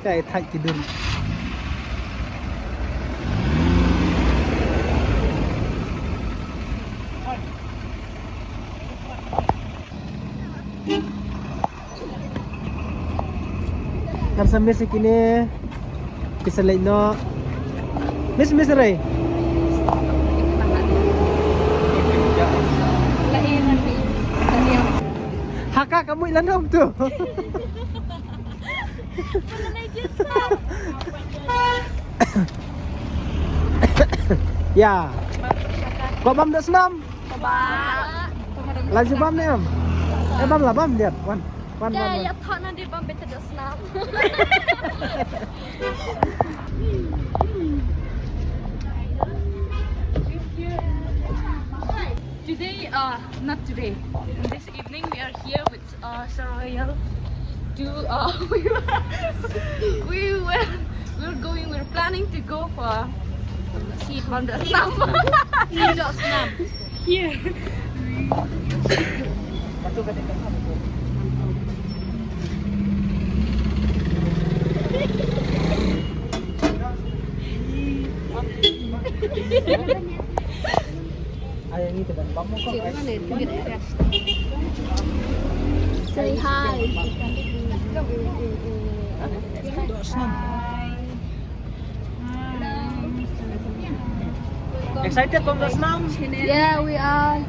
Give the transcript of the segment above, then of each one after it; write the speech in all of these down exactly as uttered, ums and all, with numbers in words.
Ai thait ki dur. Kan sa miss kine. Ki sa leit noh. Miss, miss rai. Haka ka mui lan hom tu. Ya. Ko bam da snam. Laju bam ne em? Eh, bam la bam dia. Wan. Wan, wan, wan. Ya, ya, thot nanti bam bete da snam. Today, uh, not today. This evening we are here with uh, Sir Royal, do uh, we were we were we were going we were planning to go for si Honda Slam. Honda Slam. Here. Say hi. Excited, Bam Dasnam? Yeah, we are.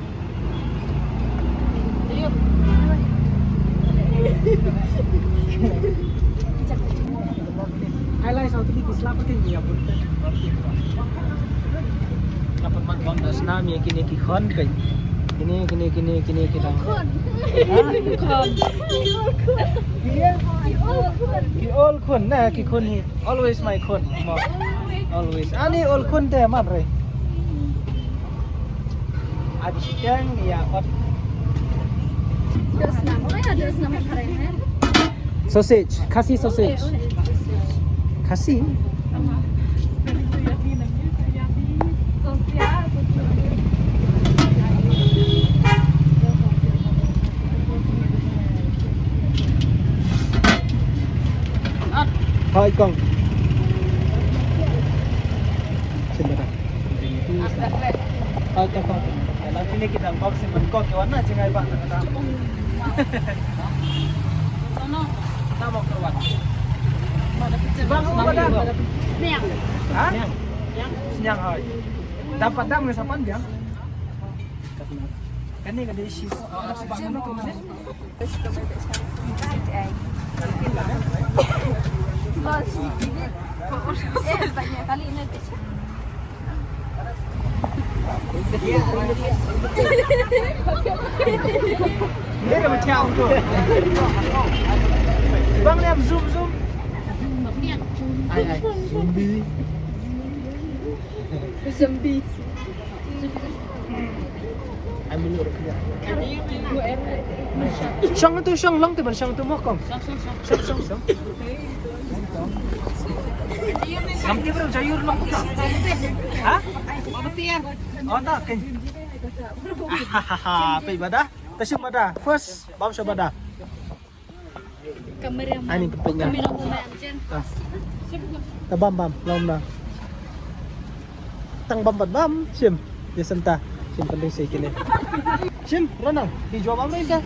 Ai lai sau tu ki slap ke ni apa? Dapat mat Bam Dasnam ya kini ki khon ke. Kini, kini, kini, kini kita. Khon. Ha? Khon. Iya. Ki old khon. Nah, ki khon hi. Always my khon. Mo. Always. Ani old khon te mat re. Adi siang ya ot. Dasnam. Oh ya, Dasnam kare hai. Sausage, Khasi sausage. Khasi. Hai kong. Sini dah. Hai kong. Nanti ni kita box sih mengkok kawan nak jengai bang. Sono. Kita mau keluar. Bang, apa dah? Niang. Ha? Niang. Niang, hai. Dapat dam ngi sapan biang. Kani ka dei shi. Eh, banyak kali ni. Bang, lihat zoom, zoom. Ai, ai, zombie. Zombie. Shong tu, shong long tu, ban shong tu mo kong. Shong, shong, shong. Ngam ti bro, jayur long tu. Ha? Oh, tak, kan. Hahaha, pe bada. Tasim bada. First, bam sha bada. Cameraman. Ani pynpeit nga. Cameraman, Jen. Ah. Ta bam bam, long na. Tang bam bam bam, shim. Dia senta. Shim penting sih kini. Shim, Ronald, di jua bam ni sa.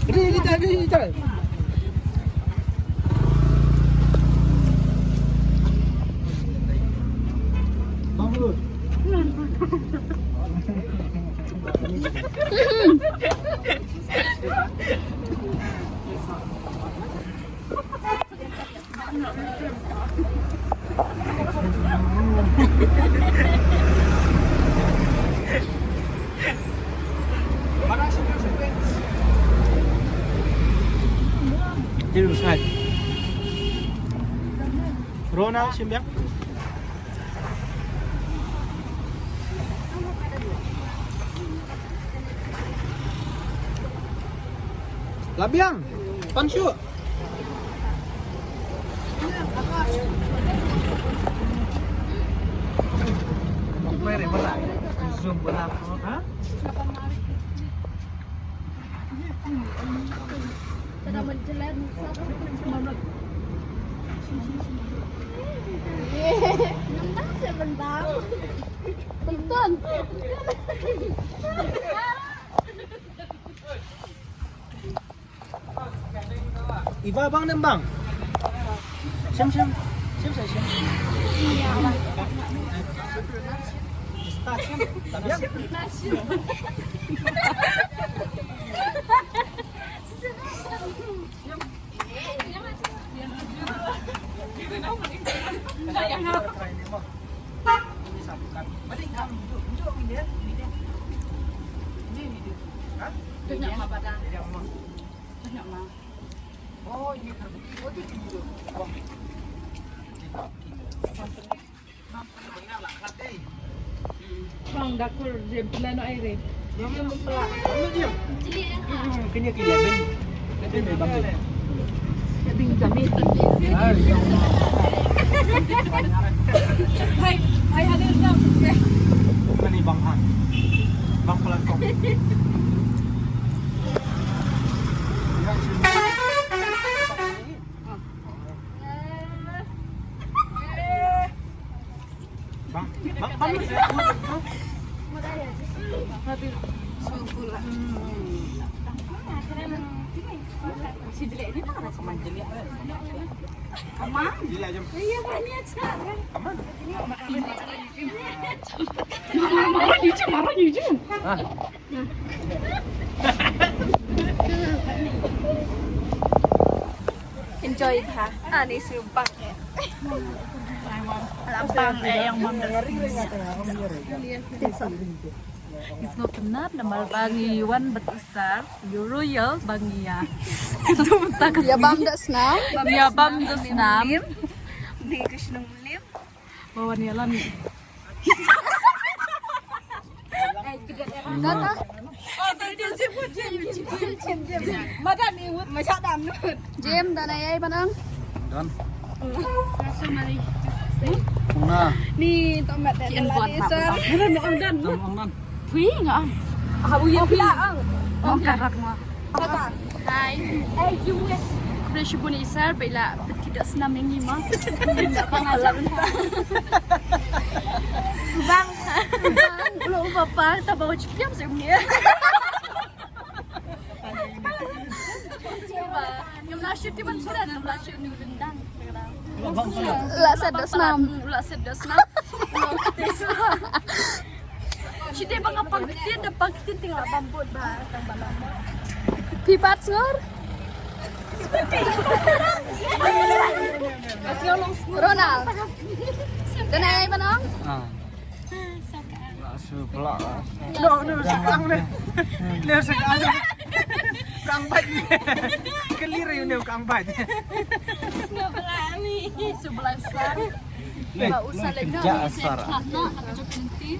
Ri, ri, ri, ri. Bang Lut. Ronald, shim biang. La biang. Pan shuh. Zoom bola. Ha? Iva bang nem bang. Shem shem. Shem shem shem. Shem. Bang dakur je plan ai re. Kini kini bing. Bing kami. Hai, hai, hadir dong. Kani bang ha. Bang pelan kong. Bang, bang, bang. Come on. Come on. Marah ni je, marah ni je. Ah. Enjoy tha. Ani sngewbha. Lapang eh yang mam. Is ngo kynat namar ba ngi wan bad u sir. Ïa royal ba ngi ïa. Ïa bam da snam. Ïa bam da snam. Ni ka shnong lim. Ba wan ïalam. Jem, da na ïai ban ang. Don. Una. Ni to mat da la ni sir. Ni ong don. Ong don. Phi nga ang. Ha u ïa phi la ang. Ong karak nga. Hai. Khublei shibun i sir ba i la pynkit da snam ïa ngi ma. Bang. Bang. Lo ba pa ta ba u chipiam se mia. Ba. Ngam la shoot ki ban surat, ngam la shoot ni u dendang. La set da snam. La set da snam. Shi dei ba nga pang ktien, da pang ktien, tang la bam bud ba tang ba la. Phi pat sngur? Ronald. Dana ai ba nong? Ah. La su pla. No, no, sa kang ne. Ne sa kang. Kang bait. Kali re ne kang bait. Nga pla ni. Su pla sa. Ba u sa leh na, kerja u sa asar. Kerja na, ka jok nanti.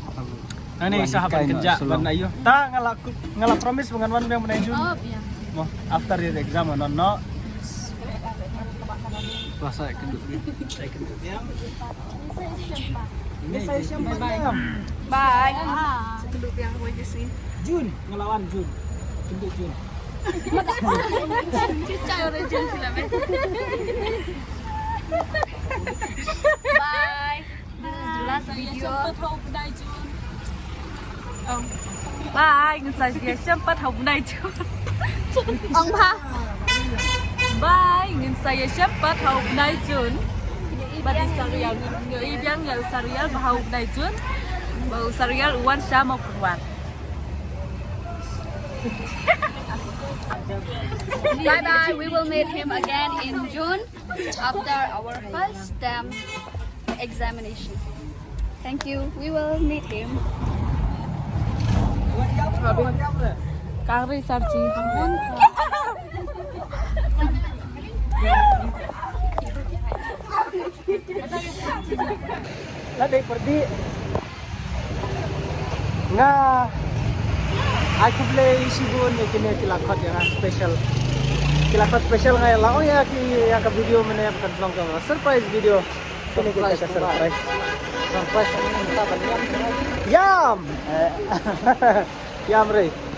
Ani sahabat kerja ban ayu. Ta nga la, nga la promise ngan wan biang bnai Jun. Oh, biang. Mo, after your exam no no. Puasa kenduk ni. Saya kenduk. Ini saya siap. Bye bye. Bye. Saya kenduk biang boy di sini. Jun, ngelawan Jun. Kenduk Jun. Cicak orang Jun sila. Bye. This is the last video. Bye. Ngin sa ïashem pat ha u bnai Jun. Ong bha. Bye. Ngin sa ïashem pat ha u bnai Jun. Bad i Sarial, ngin ïohi biang ïa u Sarial bad ha u bnai Jun. Ba u Sarial u wan sha Mawkyrwat. Bye bye. We will meet him again in June. After our first term examination. Thank you. We will meet him. Kari sarji. La dei pyrdi. Nga ai khublei shibun ïa kine ki la khot ïa nga special. Ki la khot special nga ïa la ong ïa ki ïa ka video mynne ba kan long ka surprise video. Kine ki ka surprise. Surprise ni ta ban ïam. Ïam. Eh. Ïam re.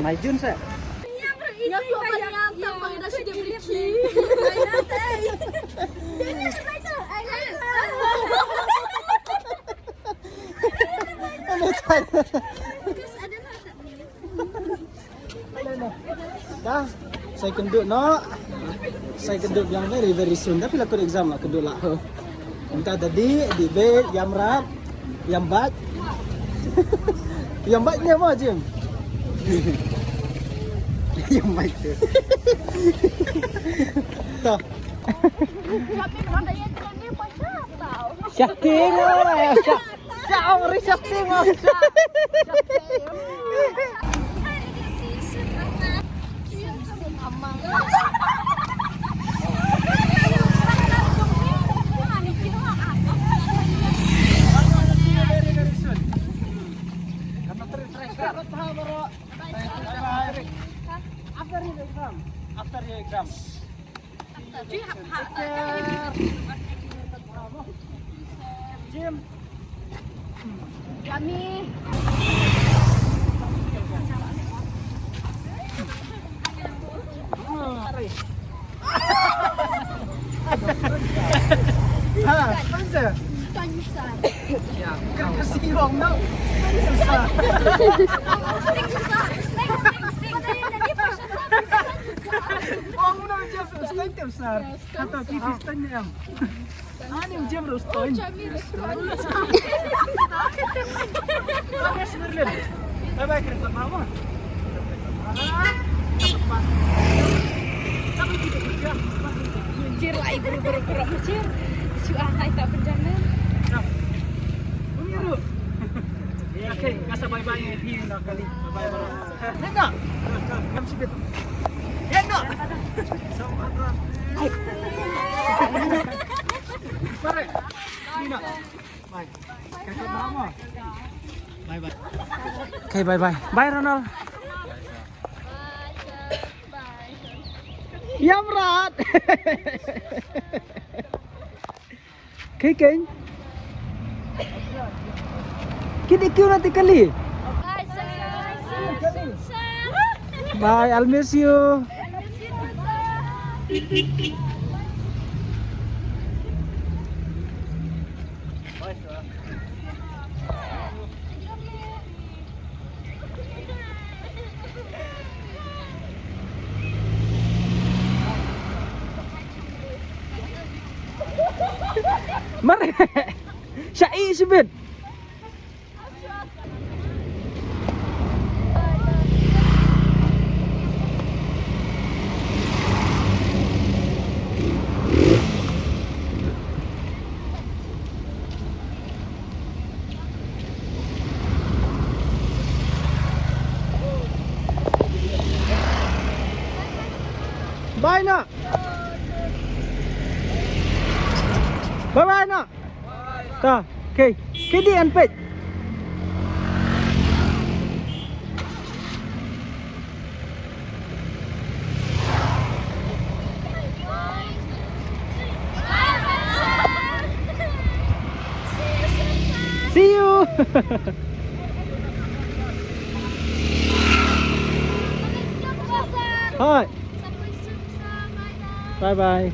Mai Jun sa. Dah, sa ïakynduh noh. Sa ïakynduh biang very, very soon. Tapi la kut exam la kynduh lah. Mynta da dih, dih beit, ïam rat, ïam bait. Ïam bait ne mo, Jim? Ïam bait tu. Toh. Shakti mo, shak-, shak, ri shakti mo, shak. After your exam. After your exam. Jim. Kami. Ha, sponsor. Sponsor. Ya, kan kasi wong no. Sponsor. Wong no, just sponsor. Kata T V stand ne em. Ani u Jim Ruston. Bye bye, Chris. Mama. Jir lai buru buru buru jir. Su ah hai ta penjana. Okay, kasa bye bye ni na kali. Bye bye bro. Nena. Ngam sibit. Nena. Mare. Nina. Bye. Bye bye. Okay, bye bye. Bye Ronald. Ïam rat. Kei kei. Kit i kiew na ti kali. Bye, I'll miss you. Mare. Sha i shibit. Bye na. Bye bye na. Ta, okay. Kidi an pet. See you. Hi. Bye bye.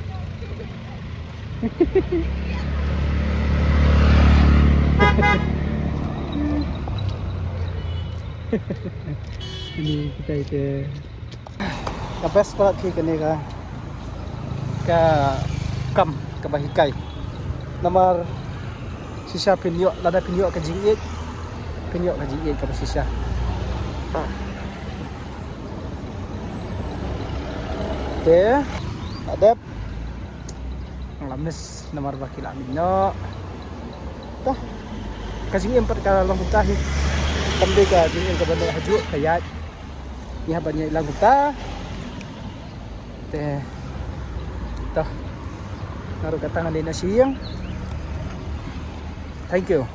Ini kita itu. Ka best part hi kane ka, ka kam kaba hikai. Namar shisha phin ïoh, lada phin ïoh ka jingïeit, phin ïoh ka jingïeit kaba shisha. Te, adep. Nga la miss namar ba ki la mih noh. Tah. Ka jingim pat ka long kumta hi. Kam dei ka jingim kaba noh hajuh ka ïaid. Ngi hap ban ïaid lang kumta. Te. Tah. Nga ruh kata ngan dei na sha ïing. Thank you.